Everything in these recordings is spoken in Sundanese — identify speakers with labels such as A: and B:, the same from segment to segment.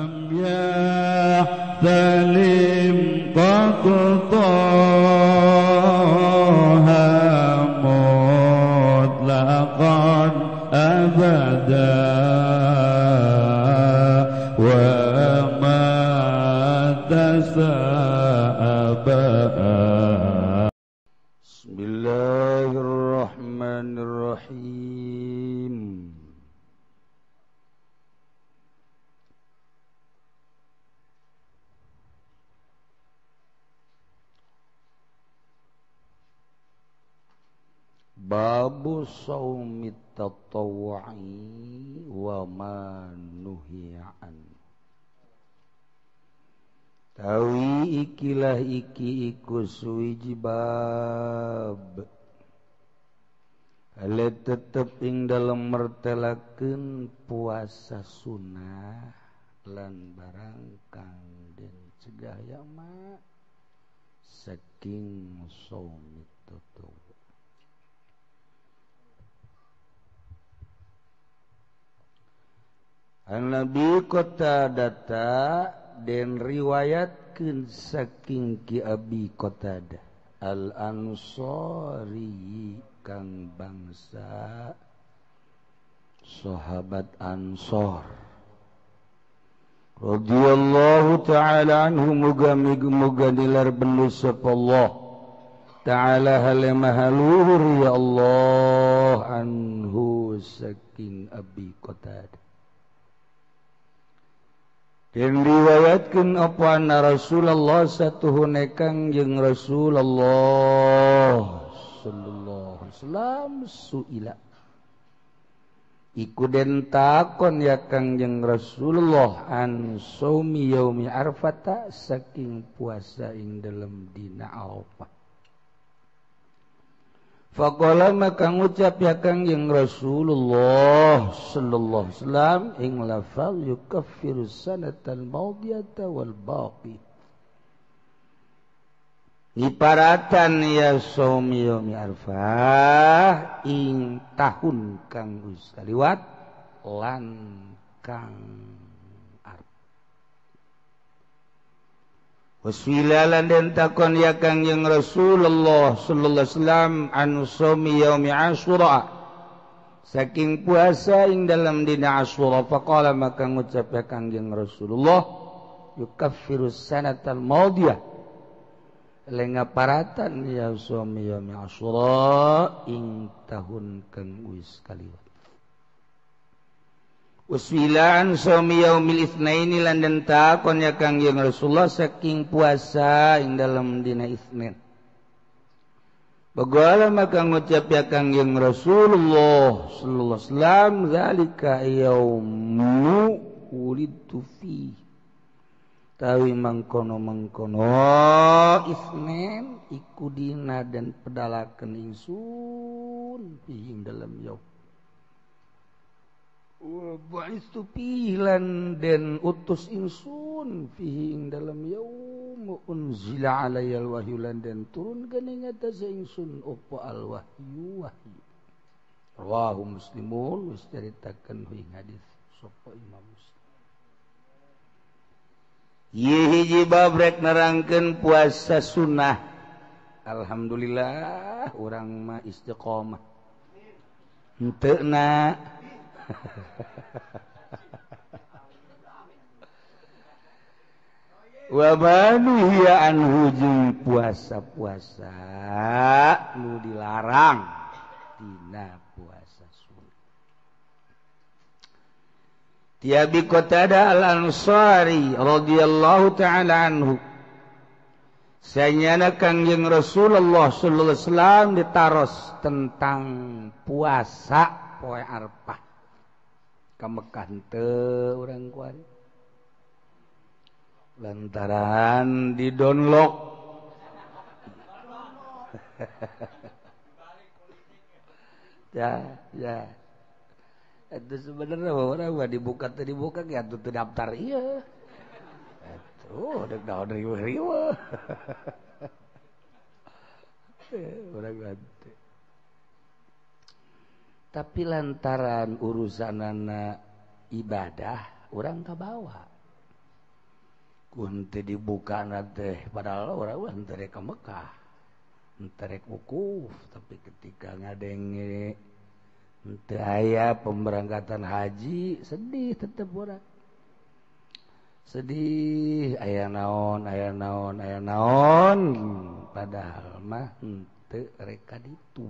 A: Lam yahtalim qad taha mutlaqan abada wa ma tasaba.
B: Bismillahirrahmanirrahim. Babu shaumit tatawwu'i wa ma nuhiya an. Tawi ikilah iki iku suwiji bab. Ale tetep ing dalem mertelakeun puasa sunah lan barang kang den cegah ya ma saking shaumit tatawwu. An Nabi Qatadah den riwayatkeun saking Ki Abi Qatadah Al Ansori kang bangsa sahabat Ansor radhiyallahu taala anhu, muga-muga dilar bendu sapa Allah taala hale maha luhur ya Allah anhu saking Abi Qatadah. Den riwayatkeun apa anna Rasulullah satuhune Kangjeng Rasulullah sallallahu alaihi wasallam suila iku den takon ya Kangjeng Rasulullah an shaumi yaumi Arfata saking puasa ing dalem dina Arafah. Faqala maka ngucap ya Kangjeng Rasulullah sallallahu alaihi wasallam ing lafal yukaffiru sanatal madiyata wal baqi. Ngiparatan ya shaumi yaumi Arfah ing tahun kang wis kaliwat lan kang arep. Waswilalan den takon ya Kangjeng Rasulullah sallallahu alaihi wasallam an shaumi yaumi Asyura saking puasa ing dalam dina Asyura. Faqala maka ngucap ya Kangjeng Rasulullah yukaffiru sanatal madiyah lengaparatan ya shaumi yaumi Asyura ing tahun kang wis kaliwat. Uswilan shaumi yaumil itsnaini lan den takon ya Kangjeng Rasulullah saking puasa ing dalem dina Isnin. Bagala maka ngucap ya Kangjeng Rasulullah sallallahu alaihi wasallam zalika yaumu wulidtu fi. Tawi mangkono-mangkono Isnin iku dina den pedalaken ingsun fi ing dalem yaum. Wa bu'istu fihi lan den utus ingsun fihi ing dalem yaum unzila alayyal wahyu lan den turun ing atase ingsun apa al wahyu wahyu. Rawahu Muslimun wis caritakeun ing hadis sapa Imam Muslim. Ieu hiji bab rek nerangkeun puasa sunnah. Alhamdulillah urang mah istiqomah. Henteu na wa manuhiya anhu jeung puasa-puasa nu dilarang dina puasa sunnah. Ti Abi Qatadah Al-Ansari radhiyallahu taala anhu sanyana Kangjeng Rasulullah sallallahu alaihi wasallam ditaros tentang puasa poe Arafah. Ka Mekah henteu urang kuari lantaran di download ya ya itu sebenarnya orang mah dibuka teu dibuka ge atuh teu daftar ieu atuh deuk naon riweuh-riweuh urang ganti. Tapi lantaran urusanana ibadah urang kabawa. Ku henteu dibukana teh padahal urang henteu rek ka Mekah, henteu rek wukuf, tapi ketika ngadenge henteu aya pemberangkatan haji sedih tetep urang. Sedih aya naon aya naon aya naon padahal mah henteu rek ka ditu.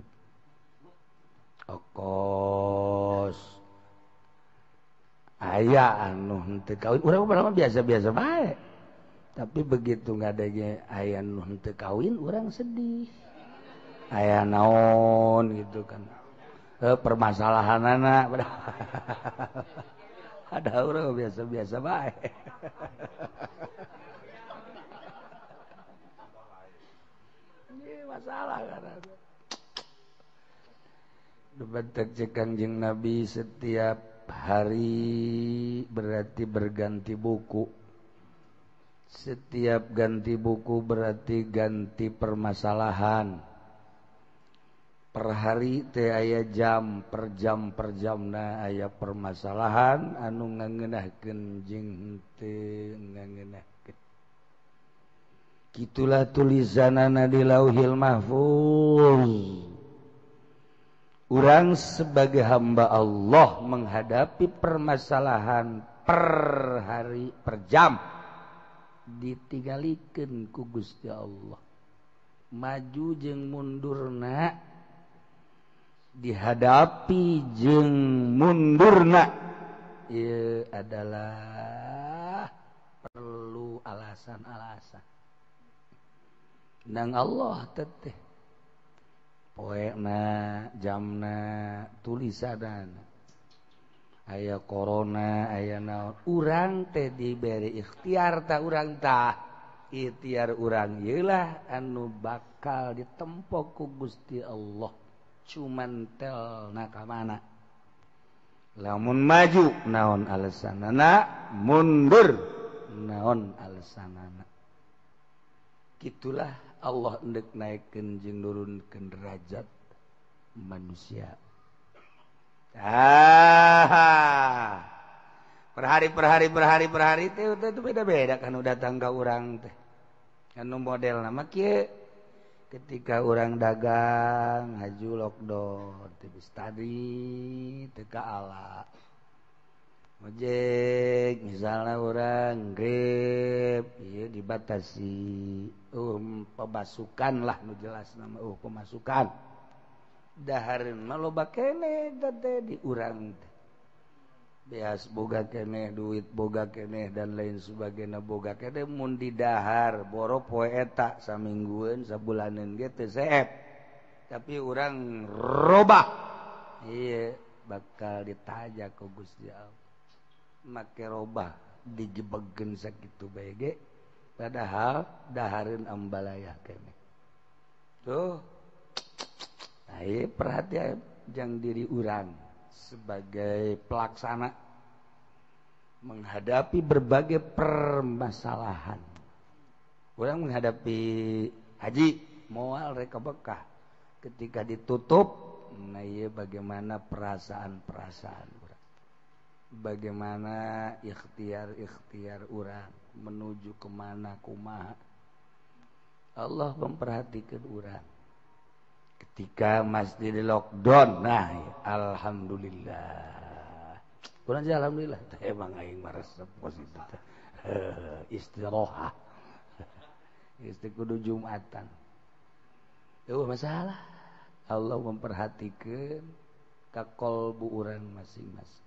B: Okos aya anu henteu kawin urang mah biasa-biasa bae. Tapi begitu ngadenge aya nu henteu kawin urang sedih. Aya naon gitu kan. Permasalahanana ada urang biasa-biasa bae. Ini masalah kan. Debatek cek Kangjeng Nabi setiap hari berarti berganti buku. Setiap ganti buku berarti ganti permasalahan. Per hari teh aya jam, per jam per jamna aya permasalahan anu ngangeunahkeun jeung henteu ngangeunahkeun. Kitulah tulisanana di Lauhil Mahfuz. Urang sebagai hamba Allah menghadapi permasalahan per hari, per jam ditinggalikeun ku Gusti Allah. Maju jeung mundurna dihadapi jeung mundurna ieu adalah perlu alasan-alasan. Nang Allah teteh poena jamna tulisanana aya corona aya naon urang teh diberi ikhtiar ta urang tah ikhtiar urang ieu lah anu bakal ditempo ku Gusti Allah cuman telna ka mana lamun maju naon alasanana mundur naon alasanana kitulah Allah endek naikkeun jeung nurunkeun derajat manusia. Ah, per hari per hari per hari per hari teh itu beda-beda kan udah datang ka urang teh. Anu modelna mah kieu ketika urang dagang haju lockdown teh geus tadi teu ka ala. Ojek misalnya orang Grab ieu dibatasi pemasukan lah nu jelas nama pemasukan dahareun mah loba keneh teh di urang teh beas boga keneh duit boga keneh dan lain sebagainya boga keneh mun didahar boro poe eta saminggueun sabulaneun ge teu seep tapi urang robah ieu bakal ditajak ku Gusti Allah make robah dijebegeun sakitu bae ge padahal dahareun ambalayah keneh tuh. Nah, perhatian jang diri urang sebagai pelaksana menghadapi berbagai permasalahan. Urang menghadapi haji moal rek ka Mekah ketika ditutup, nah ieu bagaimana perasaan-perasaan urang, bagaimana ikhtiar-ikhtiar urang menuju kemana kumaha. Allah memperhatikan urang ketika masjid di lockdown. Nah alhamdulillah kurang sih alhamdulillah emang aing maresep positif istirahat isti kudu Jumatan eueuh masalah. Allah memperhatikan ka kolbu urang masing-masing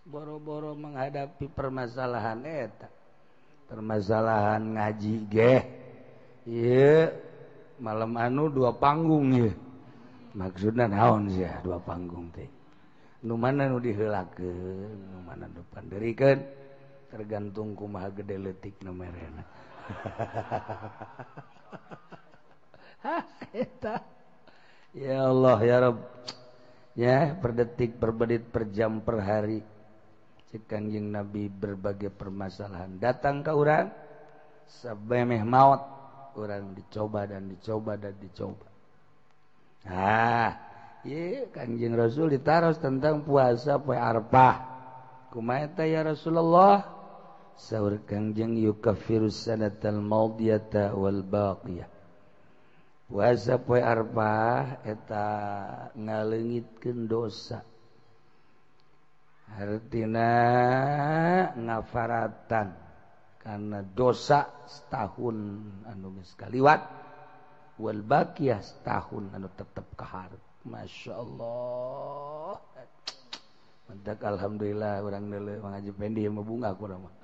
B: boro-boro menghadapi permasalahan eta permasalahan ngaji ge ieu malam anu dua panggung ya maksudna naon sih ya dua panggung teh nu mana nu diheulakeun nu mana nu panderikeun tergantung kumaha gede leutik nu merena. Eta ya Allah ya Rabb ya per detik per menit per jam per hari cek Kangjeng Nabi berbagai permasalahan datang ka urang sabemeh maot orang dicoba dan dicoba dan dicoba. Ah, ieu Kangjeng Rasul ditaros tentang puasa poe Arafah. Kumaha teh ya Rasulullah? Saur Kangjeng yukaffiru sanatal madiyata wal baqiyah. Puasa poe Arfah eta ngaleungitkeun dosa. Artina ngafaratan karena dosa setahun anu geus kaliwat wal baqiyah setahun anu tetep kaharep. Masya Allah. Mentak alhamdulillah urang deuleu Mang Haji Pendi mah bunga kurang mah.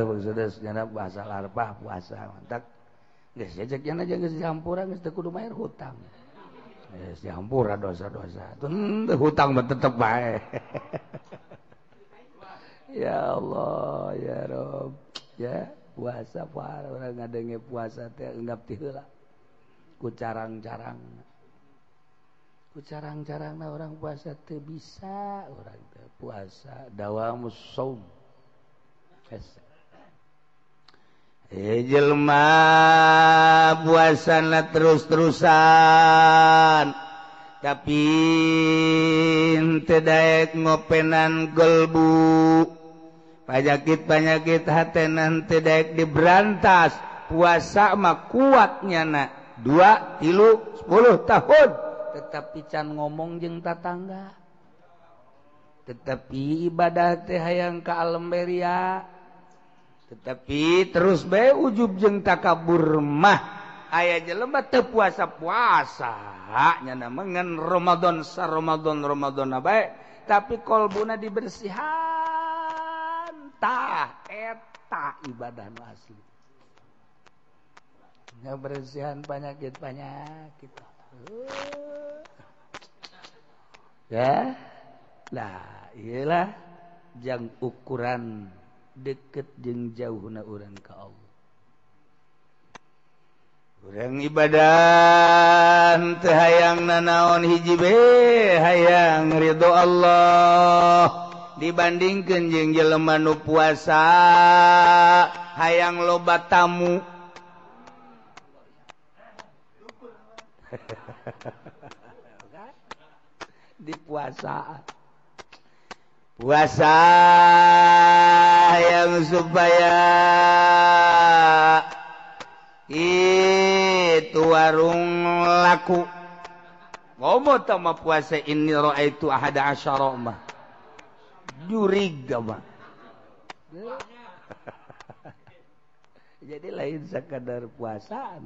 B: Maksudnya nyana puasa Arfah puasa mantak geus jejek nyana jeung geus dihampura geus teu kudu bayar hutang. Geus dihampura dosa-dosa. Teu hutang mah tetep bae. Ya Allah ya Rob. Ya puasa puasa urang ngadenge puasa teh enggap ti heula. Ku carang-carang. Ku carang-carangna orang puasa teu bisa urang teh puasa dawamus shaum. Jelma puasana terus-terusan tapi teu daek ngopenan golbu panyakit-panyakit hatena teu daek diberantas. Puasa mah kuat nyana 2, 3, 10 tahun tetapi can ngomong jeung tatangga, tetapi ibadah teh hayang ka alemberia, tetapi terus bae ujub jeung takabur mah. Aya jelema teu puasa-puasa nyana mengen Ramadan sa Ramadan Ramadan bae tapi kolbuna dibersihan. Tah eta ibadah nu asli ngabersihan penyakit-penyakit. Ya lah iyalah jang ukuran deket jeung jauhna urang ka Allah. Urang ibadah teu hayang nanaon hiji be hayang ridho Allah dibandingkeun jeung jelema nu puasa hayang loba tamu. Di puasa puasa yang supaya itu warung laku. Ngomong sama puasa ini ra'aitu ahada asyara mah jurig mah. Jadi lain sekadar puasa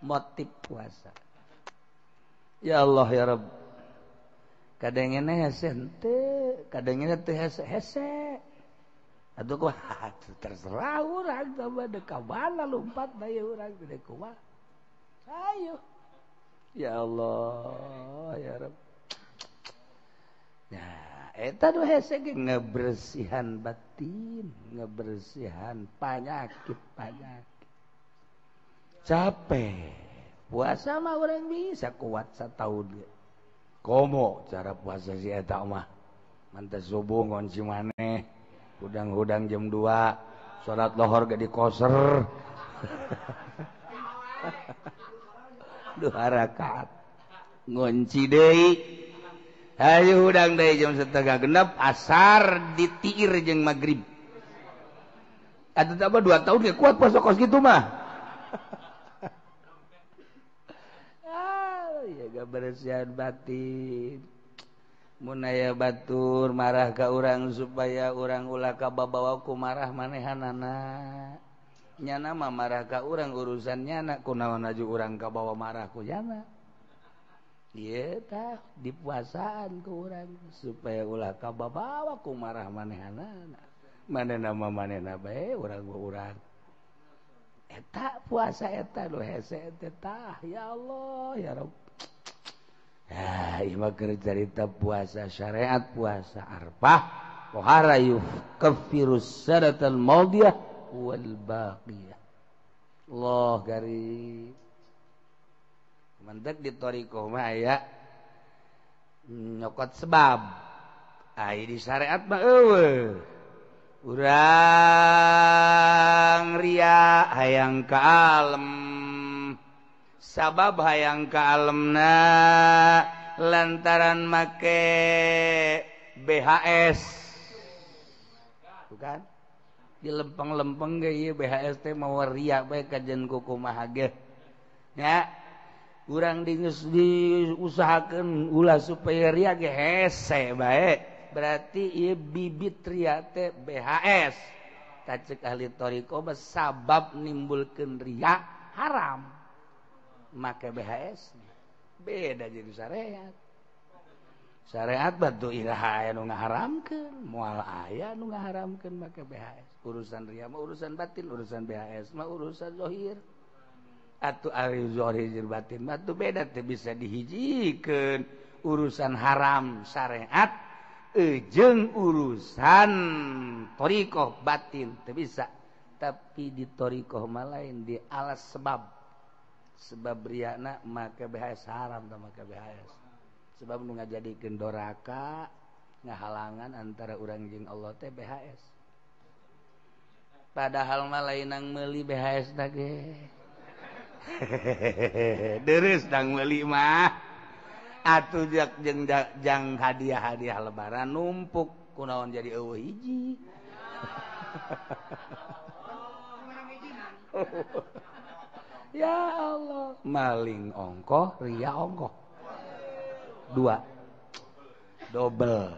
B: motif puasa. Ya Allah ya Rabb. Kadangnya hese henteu, kadangnya teu hese hese. Atuh kumaha terserah urang tambah deuk ka mana lompat bae urang deuk kumaha. Ayo. Ya Allah ya Rabb. Nah, eta nu hese ge ngebersihan batin, ngebersihan panyakit-panyakit. Capek. Puasa mah urang bisa kuat setahun ge. Komo cara puasa si eta mah. Mantas subuh ngonci maneh, hudang-hudang jam 2, salat lohor ge dikoser. 2 rakaat. Ngonci deui. Hayu hudang deui jam 5:30 asar ditiir jeung magrib. Atuh tambah 2 tahun ge kuat puasa kos kitu mah. Kebersihan batin. Mun aya batur marah ka urang supaya urang ulah kababawa ku marah manehanana. Nyana mah marah ka urang urusan nyana, kunaon aju urang kabawa marah ku nyana. Ieu tah dipuasaan ku urang supaya ulah kababawa ku marah manehanana. Manehna mah manehna bae urang mah urang. Eta puasa eta nu hese teh tah ya Allah ya Rabb. Ah, ieu mah keur carita puasa syariat puasa Arfah pohara yukaffiru sanatal madiyah wal baqiyah. Allah gari. Mantek di thariqah mah aya nyokot sebab. Ai di syariat mah eueuh. Urang ria hayang ka alem. Sabab hayang ka alemna lantaran make BHS. Bukan? Di lempeng-lempeng ge ieu BHS teh mawa ria bae kajen kumaha ge. Nya urang geus diusahakeun ulah supaya ria ge hese bae. Berarti ieu bibit ria teh BHS. Tah cek ahli thariqah mah sabab nimbulkeun ria haram. Make BHS beda jeung syariat. Syariat batu iraha aya nu ngaharamkeun, moal aya nu ngaharamkeun make BHS. Urusan ria mah urusan batin, urusan BHS mah urusan zahir. Atuh ari zahir jeung batin mah tuh beda, teu bisa dihijikeun. Urusan haram syariat jeung urusan thariqah batin teu bisa. Tapi di thariqah mah lain, di alas sebab. Sebab riana make BHS haram tah make BHS. Sebab nu ngajadikeun doraka ngahalangan antara urang jeung Allah teh BHS. Padahal mah lain nang meuli BHS na ge. Deres dang meuli mah. Atuh jeung jang hadiah-hadiah lebaran numpuk kunaon jadi eueuh hiji. Ya Allah, maling ongkoh, ria ongkoh. Dua double.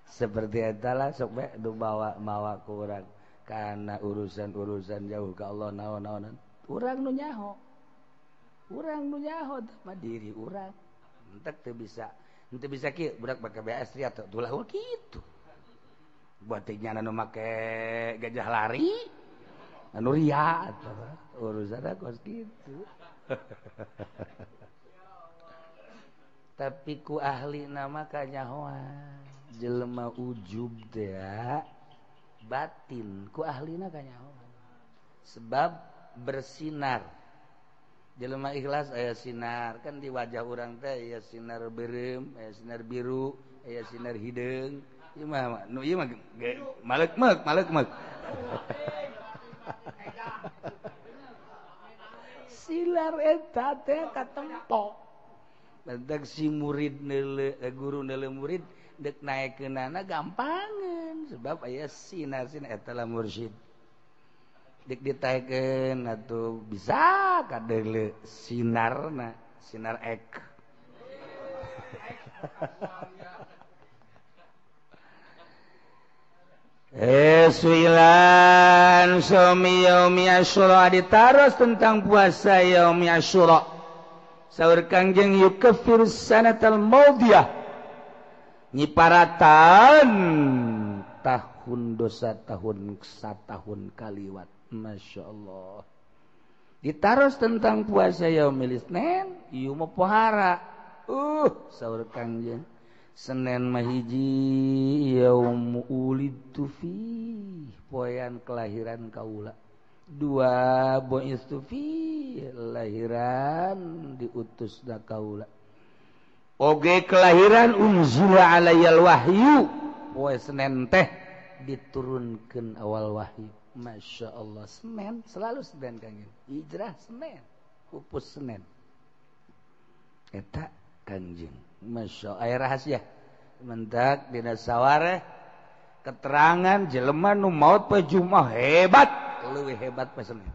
B: Seperti etalah sok bae nu bawa mawa ku urang kana urusan-urusan jauh ka Allah naon-naonan. Urang nu nyaho. Urang nu nyaho teh mah diri urang. Entek teu bisa, henteu bisa kieu budak make BS ria teh ulah kitu. Buat teh nyana nu make gajah lari anu ria urusan kos gitu. Tapi ku ahli nama kanyahoan jelema ujub teh batin ku ahlina kanyahoan. Sebab bersinar jelema ikhlas aya sinar kan di wajah urang teh aya sinar beureum, aya sinar biru, aya sinar hideung. Ieu mah nu ieu mah malek-mek malek-mek. Silar eta teh katempo. Bentak si murid neule guru neule murid dek naekeunana gampangeun sebab aya sinar-sinar eta lah mursyid. Dek ditaekeun atuh bisa kadeule sinarna, sinar ek. Suilan somi yaumi asyura ditaros tentang puasa yaumi asyura. Saur Kangjeng yukafir sanatal maudiyah. Nyiparatan tahun dosa tahun satahun kaliwat. Masya Allah. Ditaros tentang puasa yaumil isnin, ieu mah pohara. Saur Kangjeng Senin mah hiji yaum ulidtu fi, poean kelahiran kaula. Dua bu'istu fi, lahiran diutus da kaula. Oge kelahiran unzila alayyal wahyu, poe Senin teh diturunkeun awal wahyu. Masya Allah, Senin selalu Senin Kangjeng. Hijrah Senin, pupus Senin. Eta Kangjeng. Masya Allah, rahasia mendak dina sawareh keterangan jelema nu maot poe Jumat hebat, leuwih hebat poe Senin.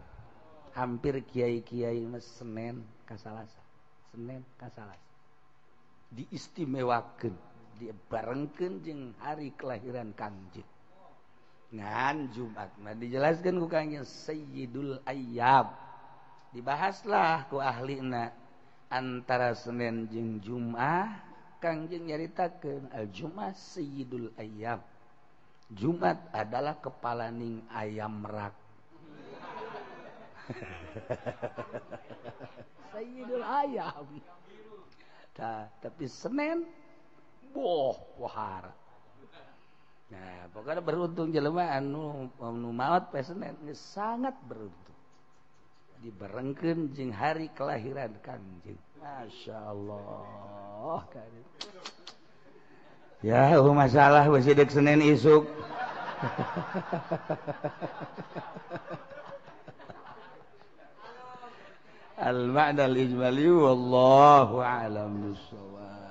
B: Hampir kiai-kiai mah Senin ka Salasa, Senin ka Salasa diistimewakeun, dibarengkeun jeung hari kelahiran Kangjeng. Ngan Jumat mah dijelaskeun ku Kangjeng Sayyidul Ayyam. Dibahaslah ku ahlina antara Senin jeung Jumat. Kangjeng nyaritakeun al-Jumat Sayyidul Ayyam. Jumat adalah kepalaning ayam rak. Sayyidul Ayyam. Tah, tapi Senin boh pohara. Nah, pokoknya beruntung jelema anu maot poe Senin geus sangat beruntung. Dibarengkeun jeung hari kelahiran Kangjeng. Masya Allah. Ya, masalah besi dek Senin isuk. Al-ma'na al-ijmali wallahu a'lam bissawab.